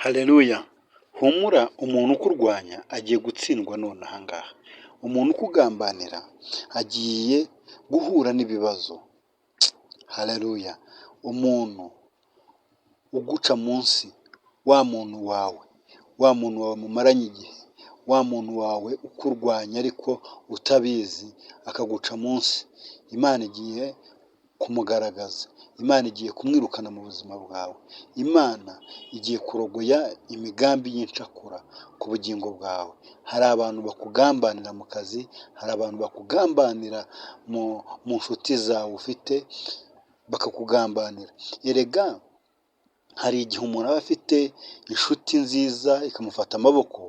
Haleluya! Humura, umuntu ukurwanya agiye gutsindwa none aha ngaha. Umuntu ukugambanira agiye guhura n'ibibazo. Haleluya! Umuntu uguca munsi, wa muntu wawe, wa muntu wawe mumaranye igihe, wa muntu wawe ukurwanya ariko utabizi akaguca munsi, Imana igiye kumugaragaza, Imana igiye kumwirukana mu buzima bwawe, Imana igiye kurogoya imigambi y'incakura ku bugingo bwawe. Hari abantu bakugambanira mu kazi, hari abantu bakugambanira mu nshuti zawe ufite, bakakugambanira. Erega hari igihe umuntu aba afite inshuti nziza ikamufata amaboko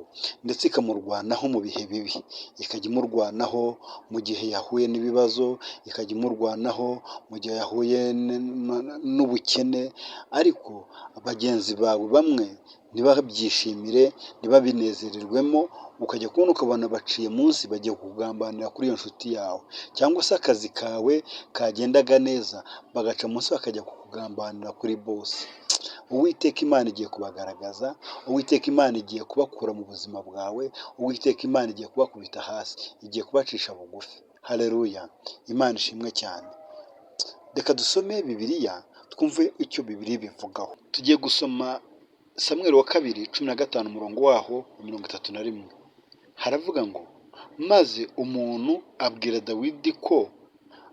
ndetse ikamurwanaho mu bihe bibi, ikajya imurwanaho mu gihe yahuye n'ibibazo, ikajya imurwanaho mu gihe yahuye n'ubukene, ariko bagenzi bawe bamwe ntibabyishimire, ntibabinezererwemo, ukajya kubona ukabona baciye munsi bagiye kukugambanira kuri iyo nshuti yawe, cyangwa se akazi kawe kagendaga neza bagaca munsi bakajya kukugambanira kuri boss. Uwiteka Imana igiye kubagaragaza, Uwiteka Imana igiye kubakura mu buzima bwawe, Uwiteka Imana igiye kubakubita hasi, igiye kubacisha bugufi. Haleluya! Imana ishimwe cyane. Reka dusome Bibiliya twumve icyo Bibiliya ibivugaho. Tugiye gusoma Samweli wa kabiri 15 umurongo waho wa 31. Haravuga ngo: maze umuntu abwira Dawidi ko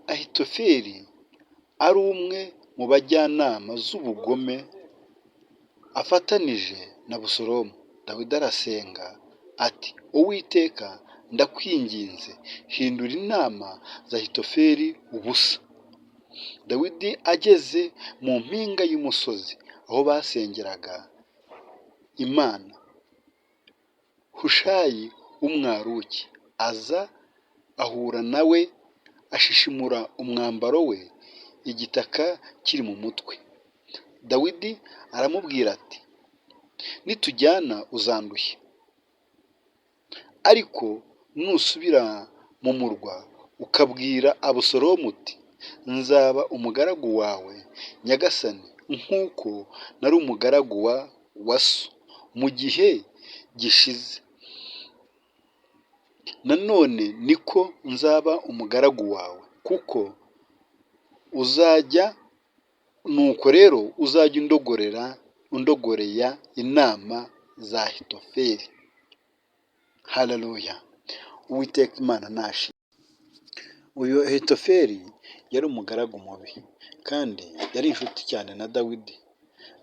Ahitofeli ari umwe mu bajyanama z'ubugome afatanije na Abusalomu. Dawidi arasenga ati: Uwiteka, ndakwinginze, hindura inama za Ahitofeli ubusa. Dawidi ageze mu mpinga y'umusozi aho basengeraga Imana, Hushayi w'Umwaruki aza ahura nawe, ashishimura umwambaro we, igitaka kiri mu mutwe. Dawidi aramubwira ati: nitujyana uzandushya, ariko nusubira mu murwa ukabwira Abusalomu uti: nzaba umugaragu wawe nyagasani nk'uko nari umugaragu wa so mu gihe gishize, nanone niko nzaba umugaragu wawe, kuko uzajya, nuko rero uzajya undogorera undogoreya inama za Ahitofeli. Haleluya! Uwiteka Imana nashimwe. Uyu Ahitofeli yari umugaragu mubi kandi yari inshuti cyane na Dawidi,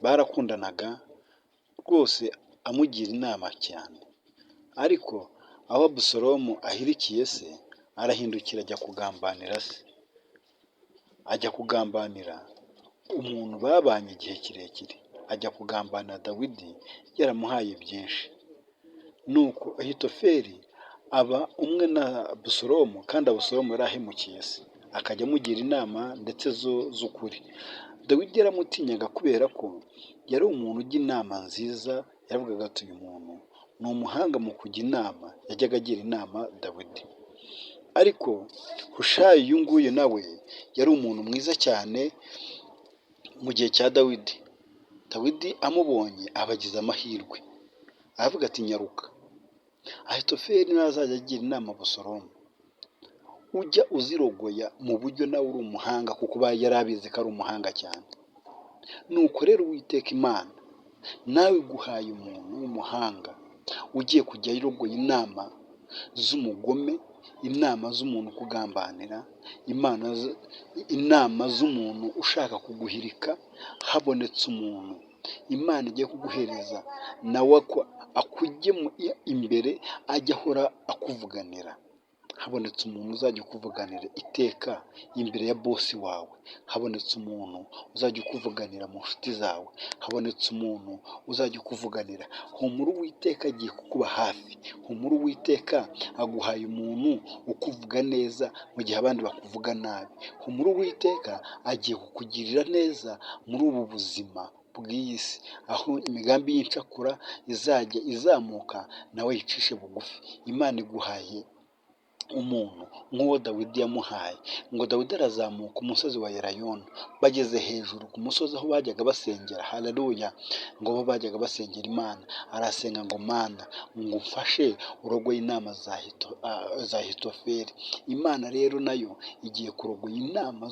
barakundanaga rwose, amugira inama cyane, ariko aho Abusalomu ahirikiye se, arahindukira ajya kugambanira se, ajya kugambanira umuntu babanye igihe kirekire, ajya kugambanira Dawidi yaramuhaye byinshi. Nuko Ahitofeli aba umwe na Abusalomu, kandi Abusalomu yari ahemukiye se, akajya amugira inama ndetse z'ukuri. Dawidi yaramutinyaga kubera ko yari umuntu ujya inama nziza, yaravugaga ati: uyu muntu ni umuhanga mu kujya inama, yajyaga agira inama Dawidi. Ariko Hushayi uyu nguyu nawe yari umuntu mwiza cyane mu gihe cya Dawidi. Dawidi amubonye aba agize amahirwe, aravuga ati: nyaruka, Ahitofeli nazajya agira inama Abusalomu, ujya uzirogoya mu buryo nawe uri umuhanga, kuko yari abizi ko ari umuhanga cyane. Nuko rero Uwiteka Imana nawe iguhaye umuntu w'umuhanga ugiye kujya arogoya inama z'umugome, inama z'umuntu ukugambanira, inama z'umuntu ushaka kuguhirika. Habonetse umuntu Imana igiye kuguhereza, nawe akujye imbere, ajya ahora akuvuganira. Habonetse umuntu uzajya ukuvuganira iteka imbere ya boss wawe, habonetse umuntu uzajya ukuvuganira mu nshuti zawe, habonetse umuntu uzajya ukuvuganira. Humura, Uwiteka agiye kukuba hafi. Humura, Uwiteka aguhaye umuntu ukuvuga neza mu gihe abandi bakuvuga nabi. Humura, Uwiteka agiye kukugirira neza muri ubu buzima bw'iyi si, aho imigambi y'incakura izajya izamuka nawe yicishe bugufi. Imana iguhaye umuntu nk'uwo Dawidi yamuhaye. Ngo Dawidi arazamuka umusozi wa Elayono, bageze hejuru ku musozi aho bajyaga basengera, haleluya, ngo bo bajyaga basengera Imana, arasenga ngo: "Mana, ngo umfashe urogoye inama za Ahitofeli." Imana rero nayo igiye kurogoya inama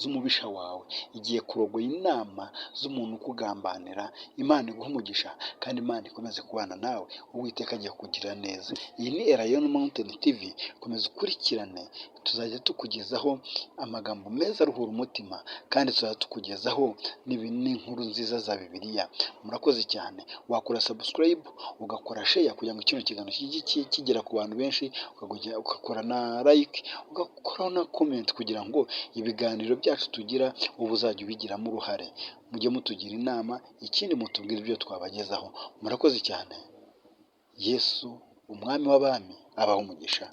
z'umubisha wawe, igiye kurogoya inama z'umuntu ukugambanira. Imana iguhe umugisha kandi Imana ikomeze kubana nawe. Uwiteka agiye kukugirira neza. Iyi ni Elayono Mountain TV, komeza ukurikirane, tuzajya tukugezaho amagambo meza aruhura umutima, kandi tuzajya tukugezaho n'inkuru nziza za Bibiliya. Murakoze cyane. Wakora subscribe, ugakora share kugira ngo kino kiganiro kijye kigera ku bantu benshi, ugakora na like, ugakora na comment kugira ngo ibiganiro byacu tugira uba uzajya ubigiramo uruhare. Mujye mutugira inama, ikindi mutubwire ibyo twabagezaho. Murakoze cyane. Yesu, umwami w'abami, abahe umugisha.